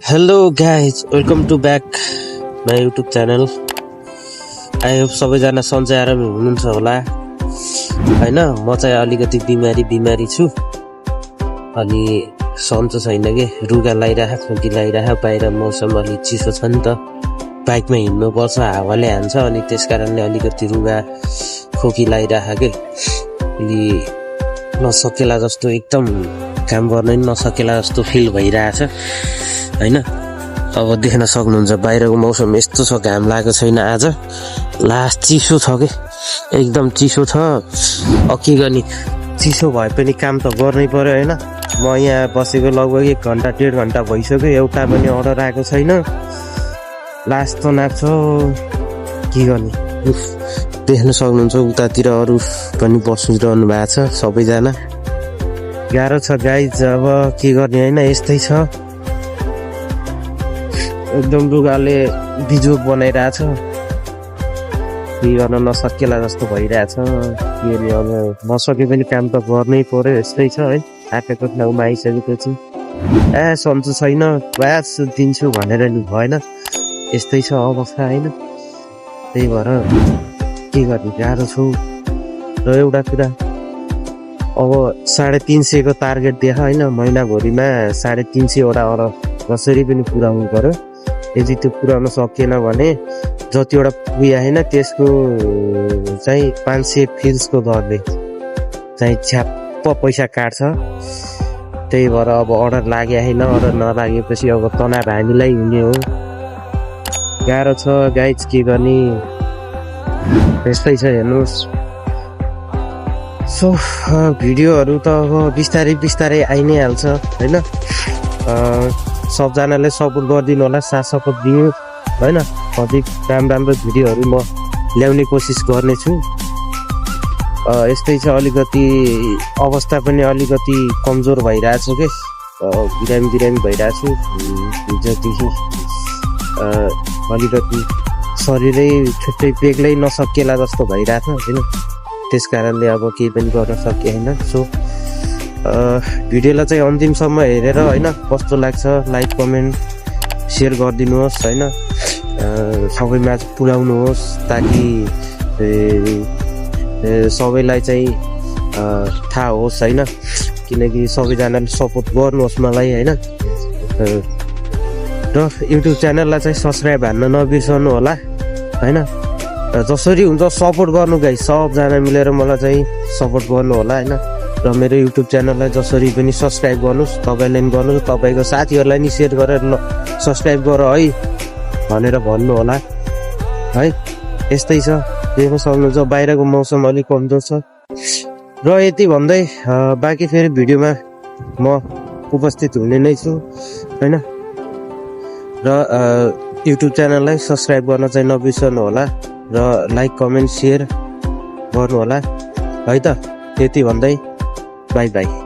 Hello guys, welcome to back my YouTube channel. I hope सबैजना सन्चै आरामै हुनुहुन्छ होला होइन। म चाहिँ अलिकति बिमारी छु अनि सन्चो छैन कि रुगा लगाइराख खोकी लगाइराख। बाहिर मौसम अलिक चिसो छ नि त, बाइकमा हिँड्नुपर्छ, हावाले हान्छ अनि त्यस कारणले अलिकति रुगा खोकी लगाइराख के। अलि नसकेला जस्तो, एकदम काम गर्न नि नसकेला जस्तो फिल भइरहेछ होइन। अब देख्न सक्नुहुन्छ बाहिरको मौसम यस्तो छ, घाम लागेको छैन आज, लास्ट चिसो छ कि एकदम चिसो छ। के गर्ने, चिसो भए पनि काम त गर्नै पर्यो होइन। म यहाँ बसेको लगभग 1 घन्टा 1.5 घन्टा भइसक्यो, एउटा पनि अर्डर आएको छैन। लास्ट तनाव छ, के गर्ने। देख्न सक्नुहुन्छ उतातिर अरू पनि बसिरहनु भएको छ सबैजना। गाह्रो छ गाइज, अब के गर्ने होइन, यस्तै छ। एकदम रुगाले बिजोग बनाइरहेछ, के गर्न नसकेला जस्तो भइरहेछ। के अरे, अब नसके पनि काम त गर्नै पर्यो, यस्तै छ है। आफैको ठाउँमा आइसकेपछि सन्चो छैन, ब्यास दिन्छु भनेर नि भएन, यस्तै छ अवस्था होइन। त्यही भएर के गर्ने, गाह्रो छु। र एउटा कुरा, अब 350 को टार्गेट देखा होइन, महिनाभरिमा 350 वटा अर्डर कसरी पनि पुऱ्याउनु पर्यो। यदि त्यो पुऱ्याउन सकिएन भने जतिवटा पुग्यो होइन त्यसको चाहिँ 500 फिल्सको दरले चाहिँ छ्याप्प पैसा काट्छ। त्यही भएर अब अर्डर लाग्यो होइन, अर्डर नलागेपछि अब तनाव हामीलाई हुने हो। गाह्रो छ गाइज, के गर्ने, यस्तै छ हेर्नुहोस्। सो भिडियोहरू त अब बिस्तारै आइ नै हाल्छ होइन। सबजनाले सपोर्ट गरिदिनु होला, साथ सपोर्ट दिनु होइन। अधिक राम्रो भिडियोहरू म ल्याउने कोसिस गर्नेछु। यस्तै छ, अलिकति अवस्था पनि अलिकति कमजोर भइरहेछ कि, बिरामी भइरहेछु। हिजोदेखि अलिकति शरीरै छुट्टै बेग्लै नसकिएला जस्तो भइरहेछ होइन। त्यस कारणले अब केही पनि गर्न सके होइन। सो भिडियोलाई चाहिँ अन्तिमसम्म हेरेर होइन, कस्तो लाग्छ लाइक कमेन्ट सेयर गरिदिनुहोस् होइन। सबैमा पुर्याउनुहोस् ताकि सबैलाई चाहिँ थाहा होस् होइन। किनकि सबैजनाले सपोर्ट गर्नुहोस् मलाई होइन। र युट्युब च्यानललाई चाहिँ सब्सक्राइब हान्न नबिर्सनु होला होइन। जसरी हुन्छ सपोर्ट गर्नु गाइस, सबजना मिलेर मलाई चाहिँ सपोर्ट गर्नु होला होइन। र मेरो युट्युब च्यानललाई जसरी पनि सब्सक्राइब गर्नुहोस्, तपाईँले पनि गर्नुहोस्, तपाईँको साथीहरूलाई नि सेयर गरेर सब्सक्राइब गर है भनेर भन्नु होला है। यस्तै छ, देख्न सक्नुहुन्छ बाहिरको मौसम अलिक कमजोर छ। र यति भन्दै बाँकी फेरि भिडियोमा म उपस्थित हुने नै छु होइन। र युट्युब च्यानललाई सब्सक्राइब गर्न चाहिँ नबिर्सनु होला र लाइक कमेन्ट सेयर गर्नु होला है त। त्यति भन्दै बाई बाई।